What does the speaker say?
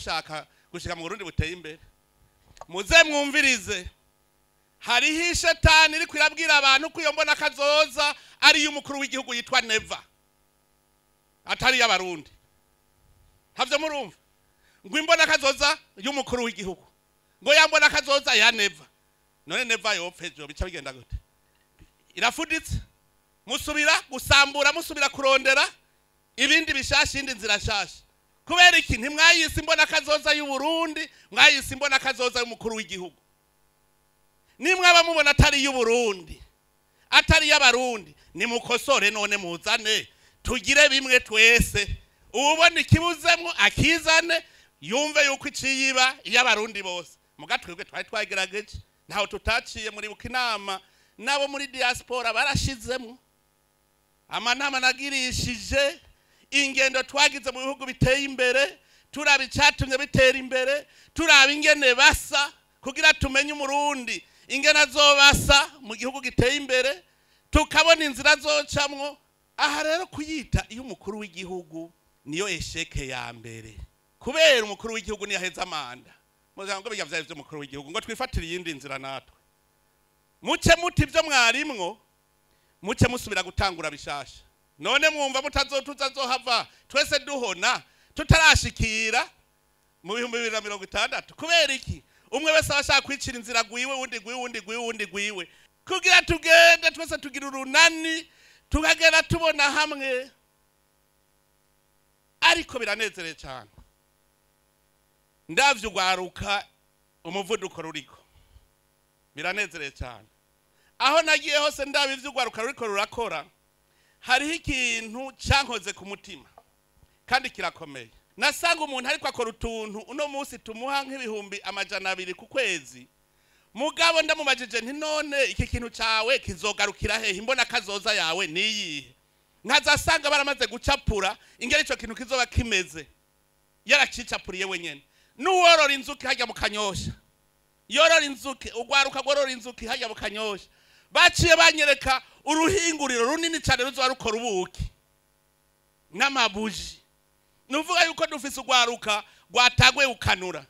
Mushaka gushika mu Burundi buteye imbere, muze mwumvirize. Hariho ishetani iriko irabwira abantu ko iyo mbona kazoza ari iy'umukuru w'igihugu yitwa Neva, atari iy'Abarundi. Havyo murumva ngo imbona kazoza y'umukuru w'igihugu, ngo yambona kazoza ya Neva. None Neva yopfa ejo, bica bigenda gute? Irafuditse. Musubira gusambura, musubira kurondera ibindi bishasha, iyindi nzira nshasha. Kubera iki? Ntimwayise imbona kazoza y'Uburundi, mwayise imbona kazoza y'umukuru w'igihugu. Nimwaba mubona atari iy'Uburundi, atari iy'Abarundi, nimukosore. None muzane tugire bimwe twese. Uwubona ikibuzemwo akizane, yumve yuko iciyiba iy'Abarundi bose. Muga twebwe twari twagerageje, ntaho tutaciye. Muribuka inama nabo muri diaspora barashizemwo, amanama nagirishije, ingendo twagize mu bihugu biteye imbere, turaba icatumye bitera imbere, turaba ingene basa kugira tumenye Umurundi ingene azobasa mu gihugu giteye imbere, tukabona inzira azocamwo. Aha rero kuyita iyo umukuru w'igihugu niyo échec ya mbere, kubera umukuru w'igihugu niyo aheza manda, muzaga ngo bijya vyari vy'umukuru w'igihugu, ngo twifatire iyindi nzira natwe. Muce muti ibyo mwarimwo, muce musubira gutangura bishasha. None mwumva mutazotuzazohava twese duhona tutarashikira mu 2060? Kubera iki? Umwe wese aba ashaka kwicira inzira gwiwe, wundi gwiwe, wundi gwiwe, wundi gwiwe. Kugira tugende twese tugira urunani, tukagenda tubona hamwe. Ariko biranezereye cyane, ndavye ugwaruka umuvuduko ruriko, biranezereye cyane. Aho nagiye hose ndaba ivyo ugwaruka ruriko rurakora. Hariho ikintu cyankoze ku mutima kandi kirakomeye. Nasanga umuntu ariko akora utuntu uno munsi tumuha nk'200,000 ku kwezi. Mugabo ndamubajije nti: "None iki kintu cawe kizogarukira hehe? Imbona kazoza yawe niyihe?" Nkazasanga baramaze gucapura ingene ico kintu kizoba kimeze, yaracicapuriye wenyene. N'uworora inzuki hajya mu Kanyosha, yorora inzuki, ugwaruka rworora inzuki hajya mu Kanyosha, baciye banyereka uruhinguriro runini cyane ruzoba rukora ubuki n'amabuji. Nuvuga yuko dufise ugwaruka rwataguye gukanura.